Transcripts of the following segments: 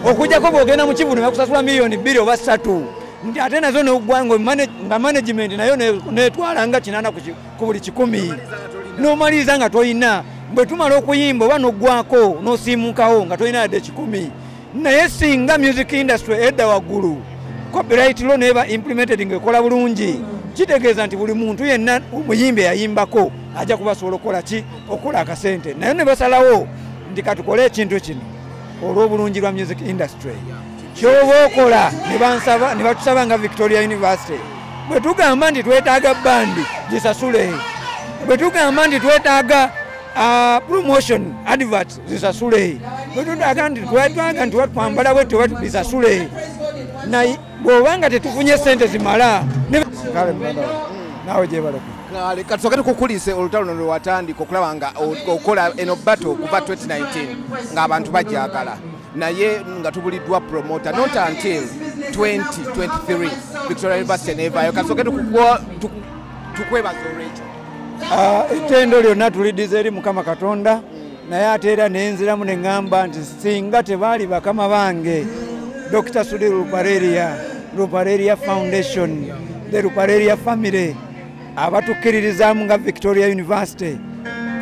Okujjako bw'ogenda mu kivulu ne bakusasula 2 million oba 3, nti ate nazo nogwanga nga management nayo netwala nga 80 ku buli 100, n'omaliriza nga tolina. Bwe tumala okuyimba oba n'oggwako n'osiimukawo nga tolina yadde 100. Naye singa music industry edda waggulu, copyright law neba implemented ng'ekola bulungi, kitegeeza nti buli muntu yenna omuyimbi eyayimbako ajja kuba asobola okukola ki? Okukola akasente. Naye ne basalawo nti katukole ekintu kino olw'obulungi lwa music industry. Kyoba okola ne bansaba, ne batusaba nga Victoria University, bwe tugamba nti twetaaga bandi, gisasule. Bwe tugamba nti twetaaga promotion advert, zisasule. Bwe tutaaga nti twetaaga nti twambala bwe tuba, bisasule. Naye bw'obanga tetufunye sente zimala kale muganda wange, naawe gyebaleko. Kale katusooke tukukulise olutalo luno lwe watandika okulaba nga okola eno battle kuva 2019 ng'abantu bajagala, naye nga tubuliddwa promoter, not until 2023 Victoria University nevaayo. Kasooke tukwebaza olwekyo. Ettendo lyonna tuliddiza eri Mukama Katonda, naye ate era nenziramu ne ŋŋamba nti singa tebaali bakama bange Dr. Sudhir Ruparelia, Ruparelia Foundation, the Ruparelia family, abatukkiririzaamu nga Victoria University,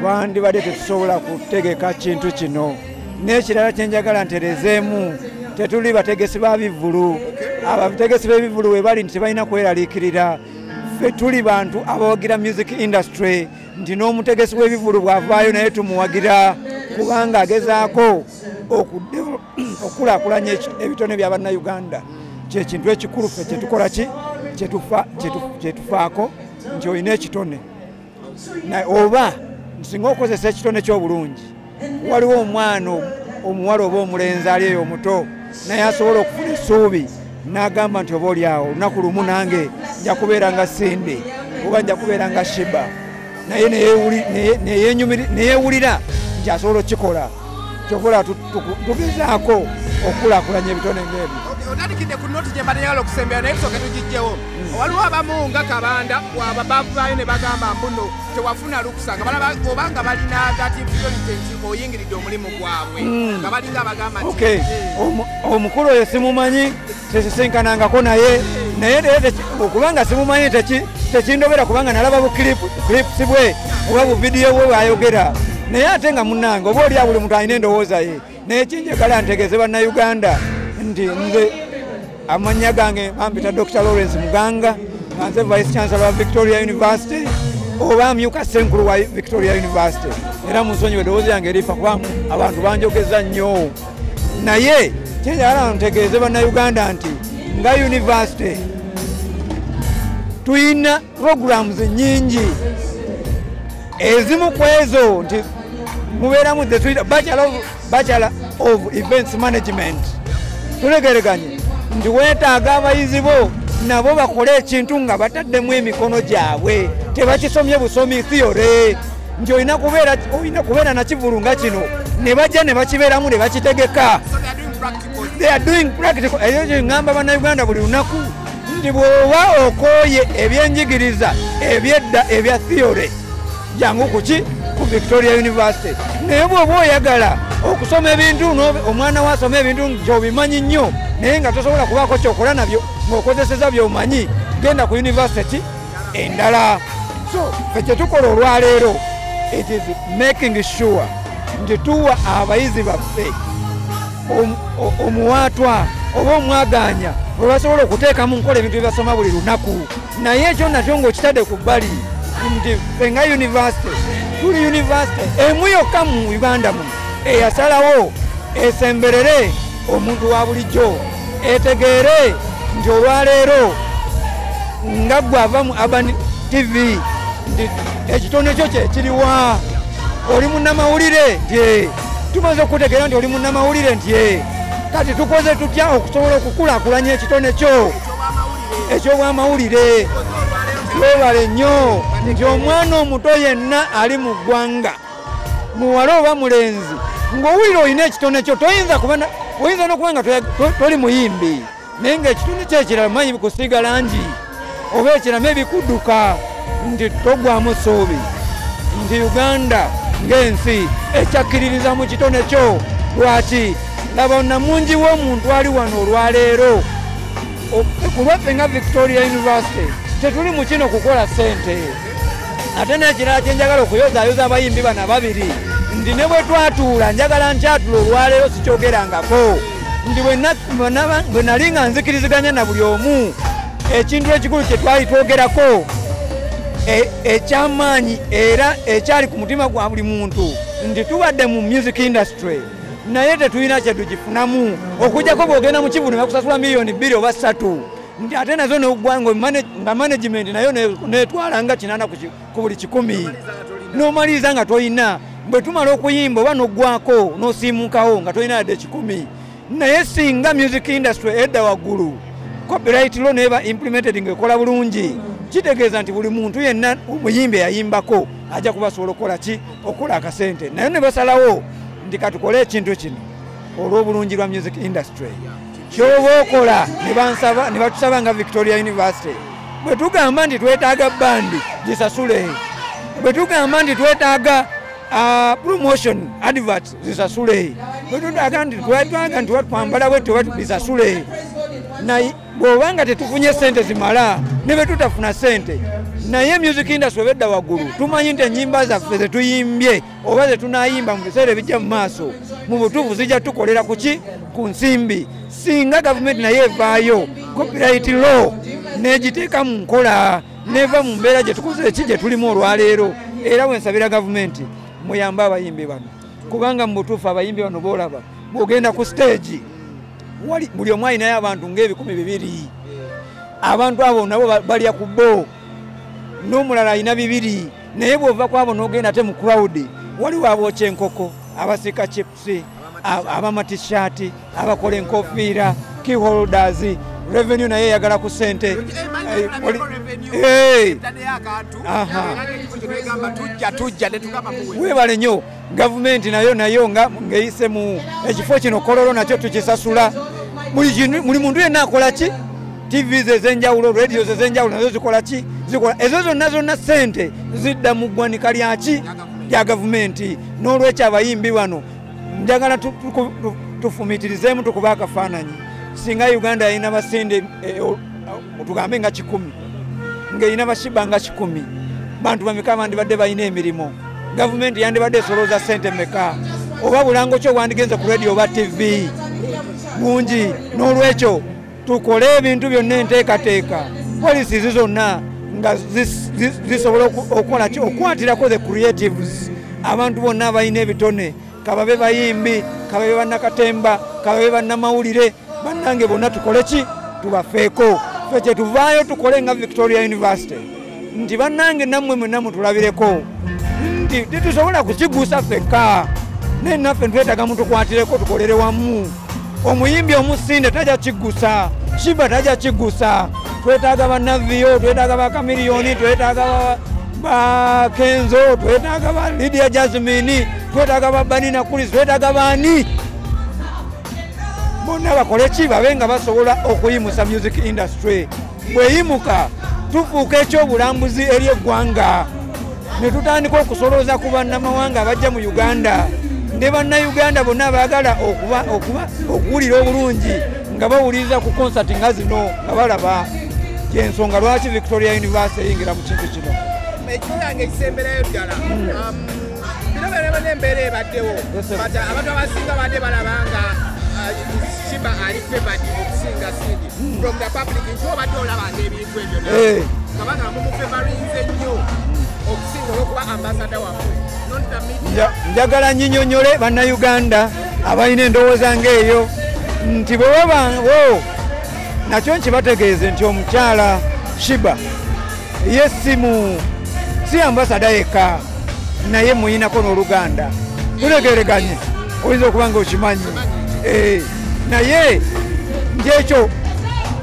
twandibadde tetusobola kutegeka kintu kino. N'ekirala kyenjagala nterezeemu, tetuli bategesi ba bivvulu. Abategesi b'ebivvulu we bali nti tebalina kweraliikirira. Ffe tuli bantu abawagira music industry, nti n'omutegesi w'ebivvulu bw'avaayo naye tumuwagira, kubanga agezaako okukulaakulanya ebitone bya Bannayuganda. Kyekintu ekikulu ffe kyetukola ki, kyetufaako, nti olina ekitone oba singa okozesa ekitone ky'obulungi, waliwo omwana omuwala oba omulenzi ali eyo omuto naye asobola okufuna essuubi n'agamba nti oba oli awo olunaku lumu nange nja kubeera nga Cindy oba nja kubeera nga Sheebah, naye neyewulira nti asobola okukikola. Kyokola tugezaako okukulaakulanya ebitone ng'ebyo. Otandikidde ku note gye mbadde njagala okusembera, naye tusooke tugijjewo. Waliwo abamu nga Kabanda waba bavaayo ne bagamba mbuno tewafuna lukusa, nga balaba oba nga balina that inferiority nti oyingiridde omulimu gwabwe, nga balinga abagamba nti Omukulu oyo simumanyi, tesisinkanangako naye, naye okubanga simumanyi tekindobera, kubanga nalaba bu clips bwe oba bu video bwe bwayogera, naye ate nga munnange oba oli buli muntu alina endowooza ye. Naye kinjagala ntegeeze Bannayuganda nti nze amannya gange bampita Dr. Lawrence Muganga, nga nze Vice Chancellor wa Victoria University oba amyuka ssenkulu wa Victoria University. Era munsonyiwe, eddoboozi yange erifa kuba abantu banjogeza nnyo. Naye kyenjagala ntegeeze Bannayuganda nti nga university tuyina programs nyingi. Ezimu ku ezo nti mubeeramu the tuyita Bachelor of Events Management. Tulegereganye nti weetaaga abayizi bo nabo bakole ekintu nga bataddemu emikono gyabwe, tebakisomye busomi theory, nti olina kubeera nakivulu nga kino, ne bajja ne bakibeeramu ne bakitegeka. So they are doing practicals. They are doing practical. Eyo kyeŋŋamba Bannayuganda buli lunaku nti bw'oba okooye ebyenjigiriza ebyedda ebya theory, jangu kuki? Ku Victoria University. Naye bw'oba oyagala okusoma ebintu, omwana we asoma ebintu gyobimanyi nnyo naye nga tosobola kubaako kyokola nabyo ng'okozeseza byomanyi, genda ku university endala. So fe kyetukola olwaleero, it is making sure nti tuwa abayizi baffe omuwaatwa oba omwaganya bwe basobola okuteeka mu nkola ebintu bye basoma buli lunaku. Naye ekyo nakyo ng'okitadde ku bbali, nti ffe nga university tuli university emu yokka mu Uganda muno eyasalawo esemberere omuntu wa bulijjo, etegeere nti olwaleero nga gwe ava mu Urban TV nti ekitone kyo kyekiriwa, oli munnamawulire, nti tumaze okutegeera nti oli munnamawulire, nti kati tukoze tutya okusobola okukulaakulanya ekitone kyo ekyobwamawulire? Webale nnyo nti omwana omuto yenna ali mu ggwanga, muwala oba mulenzi, ng'owulira olina ekitone kyo, toyinza kuba oyinza n'okuba nga toli muyimbi, naye ng'ekitone kyo ekirala manyi kusiiga langi oba ekirala ebikudduka, nti togwamu ssuubi nti Uganda ng'ensi ekyakkiririza mu kitone kyo. Lwaki? Laba namungi w'omuntu ali wano olwaleero. Ku lwaffe nga Victoria University tetuli mu kino kukola ssente. Ate n'ekirala kye njagala okuyozaayoza abayimbi bano ababiri nti ne bwe twatuula, njagala nkyatula olwaleero, sikyogerangako, nti bwe nali nga nzikiriziganya na buli omu, ekintu ekikulu kye twali twogerako ekyamaanyi era ekyali ku mutima gwa buli muntu nti tubadde mu music industry naye tetulina kye tugifunamu, okujjako bw'ogenda mu kivulu ne bakusasula 2 miliyoni oba 3, nti ate nazo nga management nayo netwala nga 80 ku buli 100, n'omaliriza nga tolina. Bwe tumala okuyimba oba n'oggwako n'osiimukawo nga tolina yadde 100. Naye singa music industry edda waggulu, copyright law neba implemented ng'ekola bulungi, kitegeeza nti buli muntu yenna omuyimbi eyayimbako ajja kuba asobola okukola ki? Okukola akasente. Naye ne basalawo nti katukole ekintu kino olw'obulungi lwa music industry. Kyoba okola ne batusaba nga Victoria University, bwe tugamba nti twetaaga bandi gisasule, bwe tugamba nti twetaaga promotion advert zisasule, bwe tugamba nti twetaaga nti twambala bwe tuba bisasule. Naye bw'obanga tetufunye sente zimala, ne bwe tutafuna sente, naye music industry obedda waggulu, tumanyi nti ennyimba zaffe zetuyimbye oba zetunayimba mu biseera ebijja mu maaso, mu butuufu zijja tukolera ku ki? Ku nsimbi. Singa gavumenti naye evaayo copyright law n'egiteeka mu nkola, neva mu mbeera gye tukoze eki gye tulimu olwaleero. Era wensabira gavumenti muyambe abayimbi bano, kubanga mu butuufu abayimbi bano boolaba bw'ogenda ku stage wali buli omu alinayo abantu ng'eb2,000. Abantu abo nabo balya ku bo, n'omulala alina 2. Naye bw'ova ku abo n'ogenda ate mu crowd, waliwo abookya enkoko, abasiika chips, abamatishaati, abakola enkofiira, key holders, revenue naye eyagala ku ssente. Eh, Aha. Webale nnyo. Gavumenti nayo nga ng'eyise mu ekifo kino Kololo nakyo tukisasula. Buli muntu yenna akola ki, TV ez'enjawulo, radios ez'enjawulo nazo zikola ki? Zikola. Ezo zonna zonna ssente zidda mu ggwanika lyaki? Lya gavumenti. N'olwekyo abayimbi bano njagala tufumiitirizeemu, tukube akafaananyi. Singa Uganda yalina basinde tugambe nga 100, ng'erina ba Sheebah nga 100, bantu bameka bandibadde balina emirimu? Gavumenti yandibadde esolooza ssente meka? Oba bulango ki obwandigenze ku radio oba TV bungi? N'olwekyo tukole ebintu byonna, enteekateeka, policies zonna nga zisobola okukola ki? Okukwatirako the creatives, abantu bonna abalina ebitone, kababe bayimbi, kababe bannakatemba, kababe bannamawulire, bannange bonna tukole ki? Tubafeeko. Ffe kyetuvaayo tukole nga Victoria University nti bannange nammwe mwenna mutulabireko nti tetusobola kukigusa ffekka, naye naffe twetaaga mutukwatireko, tukolere wamu. Omuyimbi omusinde tajja kiggusa, Sheebah tajja kiggusa. Twetaaga ba Navio, twetaaga ba Chameleone, twetaaga ba Kenzo, twetaaga ba Lydia Jasmine, twetaaga ba Banina Kulis, twetaaga baani bonna bakole ki? Babe nga basobola okuyimusa music industry. Bweyimuka tufuuka ekyobulambuzi eri eggwanga, ne tutandika okusolooza ku bannamawanga abajja mu Uganda ne bannayuganda bonna baagala okuba okuwulira obulungi nga bawuliriza ku konsati nga zino nga balaba. Kyensonga lwaki Victoria University eyingira mu kintu kino. Ekyoyange ekisemberayo ddala, bino byonna n'embeera ebaddewo, Yes, sir. but abantu abasinga badde balaba nga Sheebah ali favored okusinga Cindy from the public, nti obadde olabanga ebintu ebyo nga mumufavorinze nnyo okusinga olwokuba ambassador wammwe, not the media. Njagala nyinyonyole bannayuganda abalina endowooza ng'eyo nti bwe baba nakyo nkibategeeze nti omukyala Sheebah ye simu si ambassador yekka, naye muyinako n'oluganda tulegereganye, oyinza okuba nga okimanyi. Naye nti ekyo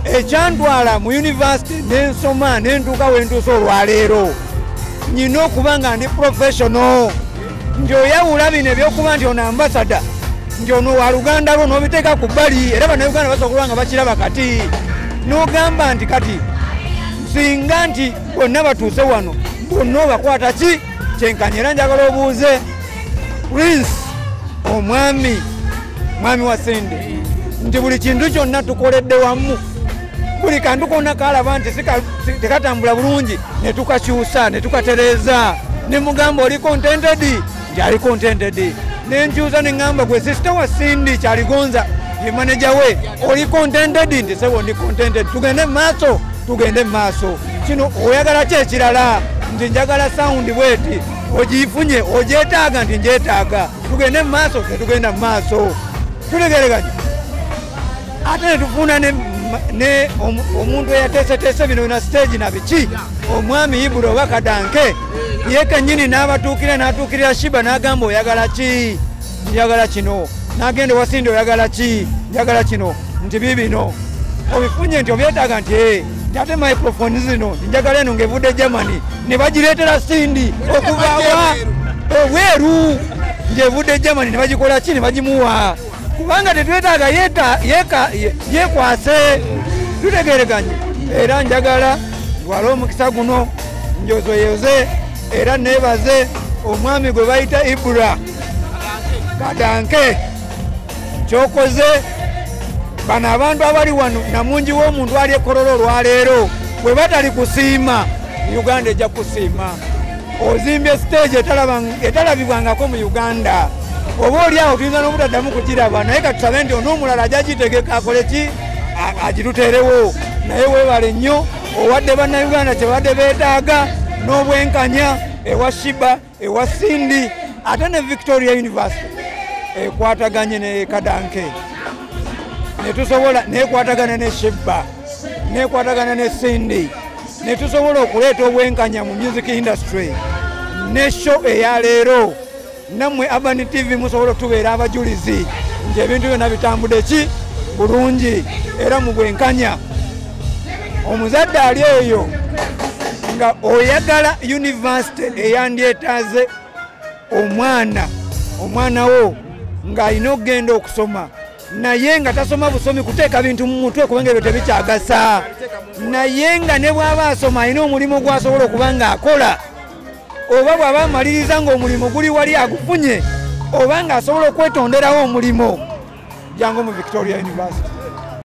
ekyantwala mu university nensoma nentuuka wentuusa olwaleero, nyina okuba nga ndi professional, nti oyawula bino ebyokuba nti ono ambassador, nti ono waluganda lwo, n'obiteeka ku bbali. Era bannayuganda basobola okuba nga bakiraba kati n'ogamba nti kati singa nti bonna batuuse wano, bonna obakwata ki kyenkanye. Era njagala obuuze Prince, omwami Mwami wa Cindy nti buli kintu kyonna tukoledde wamu, buli kantu konna kalaba nti tekatambula bulungi ne tukakyusa ne tukatereeza. Ne mugamba oli contented, nti ali contented. Nenkyusa ne ŋŋamba gwe sister wa Cindy Kyaligonza ye manager we, oli contented? Nti sebo ndi contented, tugende maaso, tugende maaso. Kino oyagala ki ekirala? Nti njagala sound bweti, ogifunye, ogyetaaga? Nti ngyetaaga, tugende maaso. Tetugenda maaso, tulegereganye. Ate netufuna ne omuntu eyateeseteese bino na stage na biki, omwami Ibula oba Kadanke ye kennyini n'abatuukira, n'atuukirira Sheebah n'agamba oyagala ki? Njagala kino. N'agenda ewa Cindy, oyagala ki? Njagala kino. Nti biibino obifunye? Nti obyetaaga? Nti ee. Nti ate microphone zino njagala eno ng'evudde Germany, ne bagireetera Cindy okuva wa ebweru, ng'evudde Germany, ne bagikola ki, ne bagimuwa, kubanga tetwetaaga yekwase. Tutegereganye. Era njagala ntwale omukisa guno njozoyoze era nebaze omwami gwe bayita Ibula Kadanke kyokoze. Bano abantu abali wano namungi w'omuntu ali ekololo olwaleero bwe batali kusiima, Uganda ejja kusiima. Ozimbye stage etalabibwangako mu Uganda, oba oli awo tuyinza n'obutaddamu kugiraba, naye katusabe nti onoomulala ajja gitegeka akole ki, agituteerewo. Naye weebale nnyo, owadde bannayuganda kye badde beetaaga n'obwenkanya ewa Sheebah, ewa Cindy, ate ne Victoria University ekwataganye ne Kadanke netusobola nekwatagana ne Sheebah, nekwatagana ne Cindy, netusobola okuleeta obwenkanya mu music industry. Ne show eyaleero, nammwe Urban TV musobola otubeera abajulizi nti ebintu byonna bitambudde ki bulungi era mu bwenkanya. Omuzadde ali eyo nga oyagala university eyandyetaaze omwana wo ng'alina okugenda okusoma, naye nga tasoma busomi kuteeka bintu mu mutwe kubanga ebyo tebikyagasa, naye nga ne bw'aba asoma alina omulimu gw'asobola okuba ng'akola, oba bw'aba amaliriza ng'omulimu guli wali agufunye, oba ng'asobola okwetonderawo omulimu, jangu mu Victoria University.